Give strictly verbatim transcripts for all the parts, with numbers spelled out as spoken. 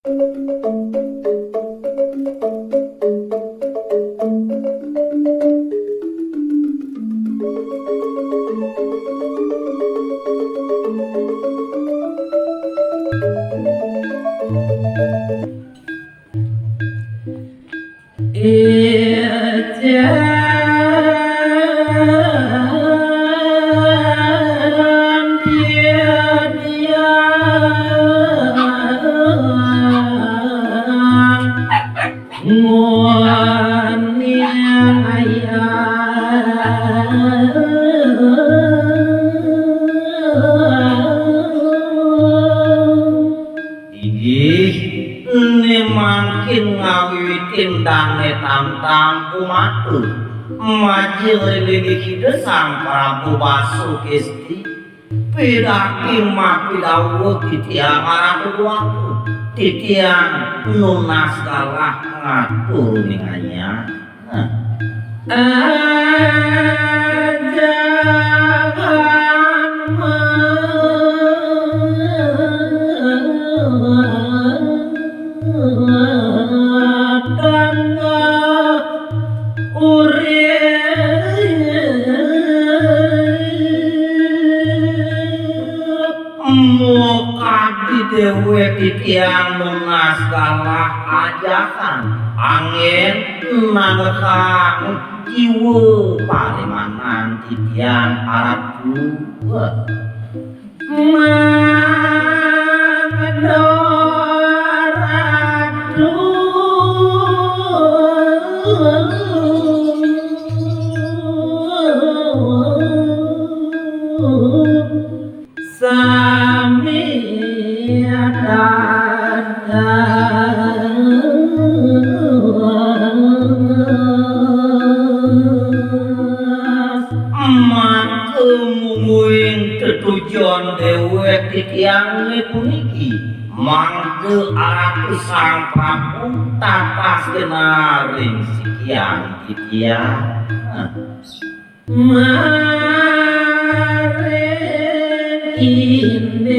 Inggih, né mangkin ngawiwitin dané tamtam kumatur majeng ring linggih Ida Sang Prabu Basukésti, pidarta mapidawuh titiang Ratu Déwagung. Titiang nunas galah ngatur ning anyan. Mokadi déwék titiang nunas galah ajakan, anggén nanggehang jiwa parimanan titiang Ratu. Mangda Ratu sami dadas. Maka mungguing tetujon déwék titiang puniki, mangda Ratu Sang Prabu tatas genaring sikian titiang. Maring indik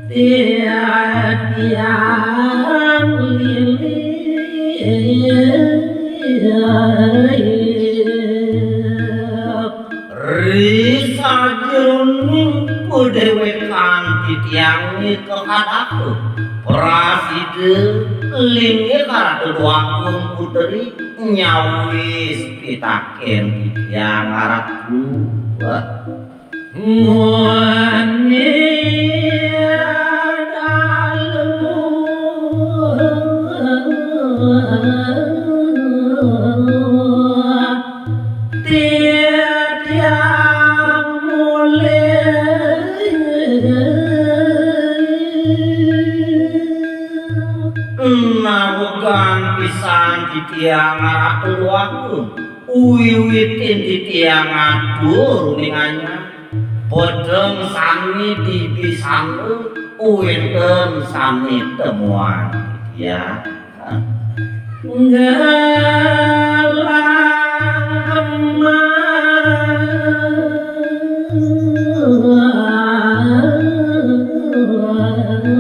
titiang lili. Ri sajeroning padéwékan titiangé kakadaka, prasida linggih Ratu Déwagung Putri nyawis pitakén titiang Ratu. Muani dalu titiang mulih. Nawegang pisan titiang Ratu Déwagung, wiwitin titiang ngatur ning anyan. Peteng sané dibisanda, wénten sané temuang titiang. Galang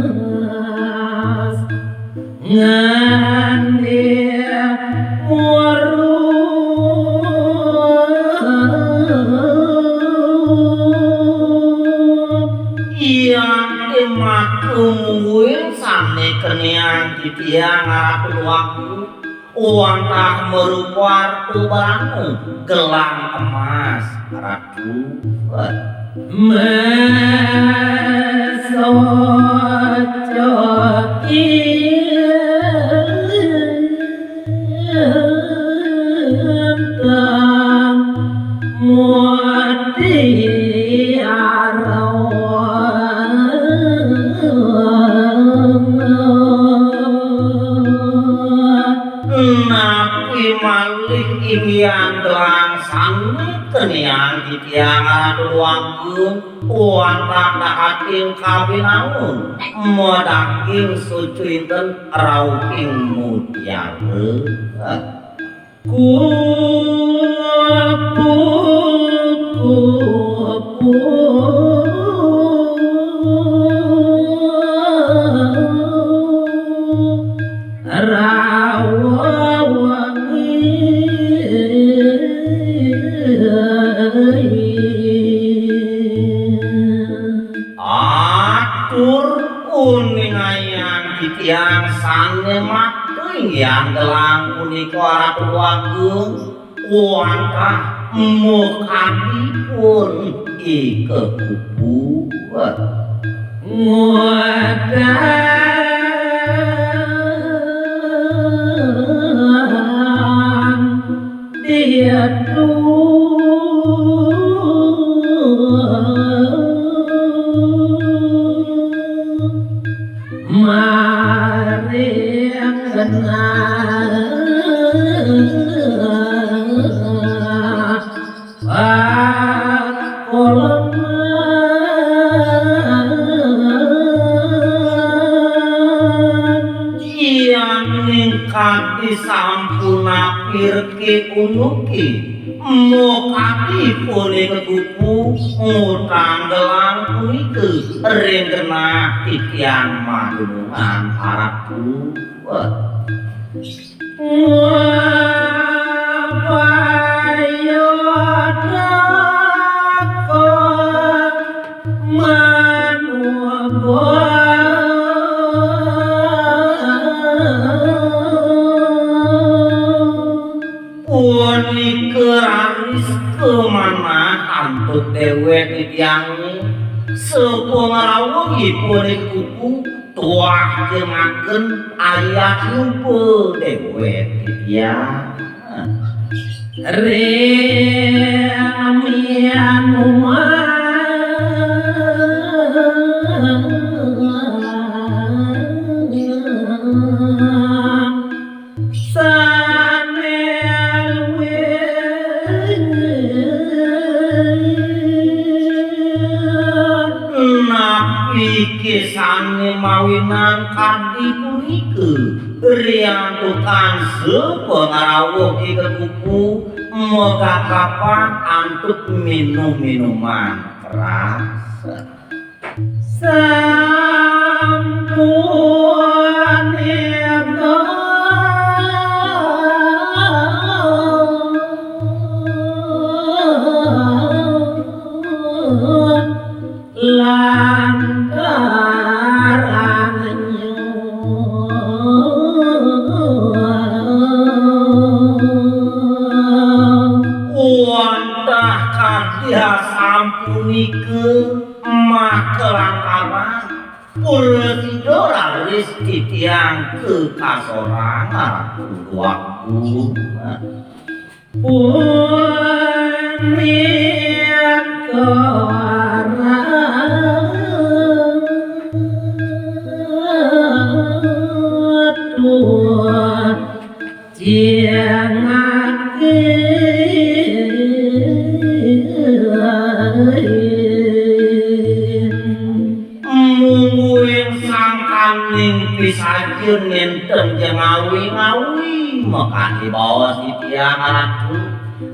emas ngandé muru. Yan maka mungguing sané keniang titiang Ratu Déwagung, wantah marupa tubrana gelang emas Ratu. Mesocoki intan mutiara. Napi malih inggihan gelang sané keniang titiang Ratu Déwagung, wantah dahating kabinaun madaging sucu inten rauhing mutiara. Kupu-kupu Matuh inggih gelang punika Ratu Agung, wantah muh kadipun i kekupu. Ngudang ditu maring genah pakoleman. Yanging kadi sampun apirke unuke, mokadipun i kekupu ngutang gelang punika ring genah titiang madunungan Ratu. Wah. Ngwapayodaka manuba. Punika raris kamanah antuk dewek titiange, sapangrauhipun i kekupu tuah jengaken ayat lupa dewek titiang. Remian umat sane luwih Napi kesane mawinan kadi punika? Riantukan sapangrauh i kekupu magakapan antuk minum-minuman keras. Sampun eda lantaran nyuwun. Wantah kadi asampunika maka lantaran prasida raris titiang kakasorangan Ratu Agung. Punika Ratu Jangati. Mungguing sangkaning pisaja nenten ja ngawi-ngawi, makadi baos titiang Ratu.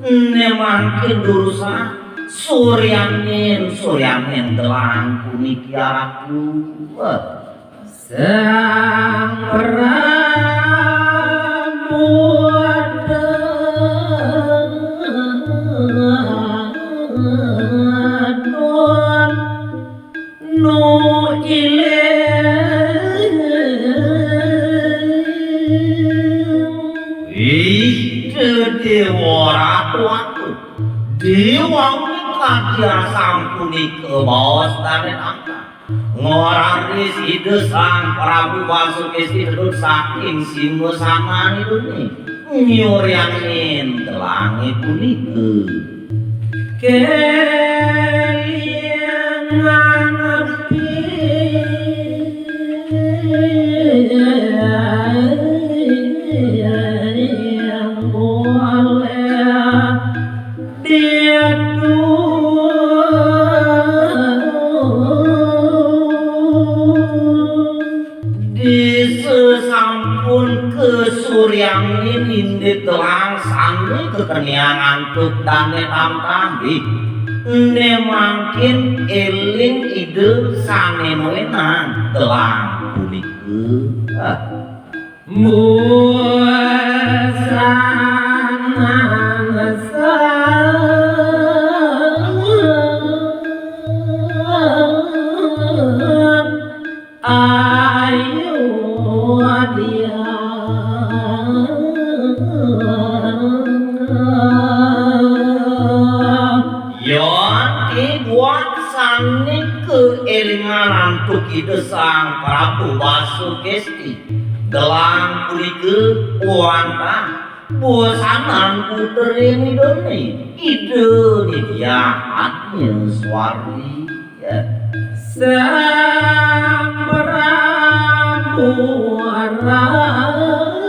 Né mangkin durusang suryaning, suryaning gelang puniki Ratu. Sang Prabu Danun nu iling. Ih, Déwa Ratu, Ratu. Déwa uning kadi asampunika baos Danét Angkang. Ngorari Ida Sang Prabu Pasukesti pedut saking singgasanané dene nyuryanin gelangé punika. Kelingan api yang boleh diatur. Di sasampun kasuryangin indik gelang sané kakeniang antuk dané tamtambi, né mangkin éling Ida sané mawenang gelang punika. Ah. Musanan sang Ayu Dia. Nika élingan antuk Ida Sang Prabu Basukesti. Gelang punika wantah buasanan putrin Idané, Ida Diah Adnya Suari. Ya. Sang Prabu Raris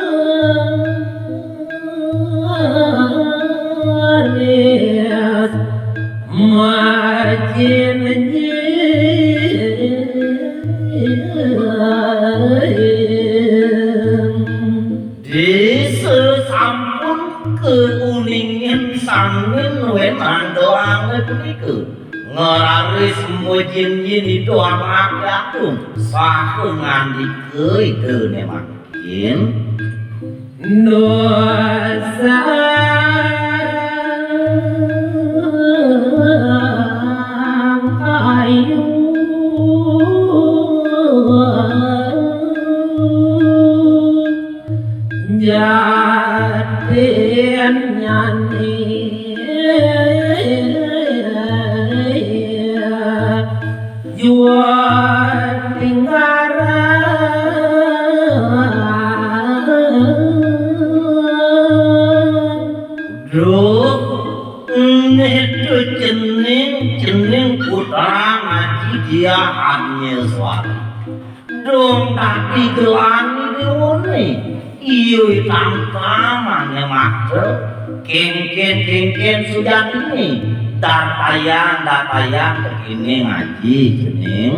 majin. Disasampun kauningin sangin wenang gelangé punika, ngraris majin-jin Ida Anaké Agung, saha ngandika Idané mangkin. Dosa kayu jatin nyani. Jua tinggaran. Duh, nitu cening, cening putra ngaji Diah Adnya Suari. Dong dadi gelang déwané. Iya tamtamane mata. Kéngkén-kéngkén sujatiné. Datayang, datayang tekene ngaji cening.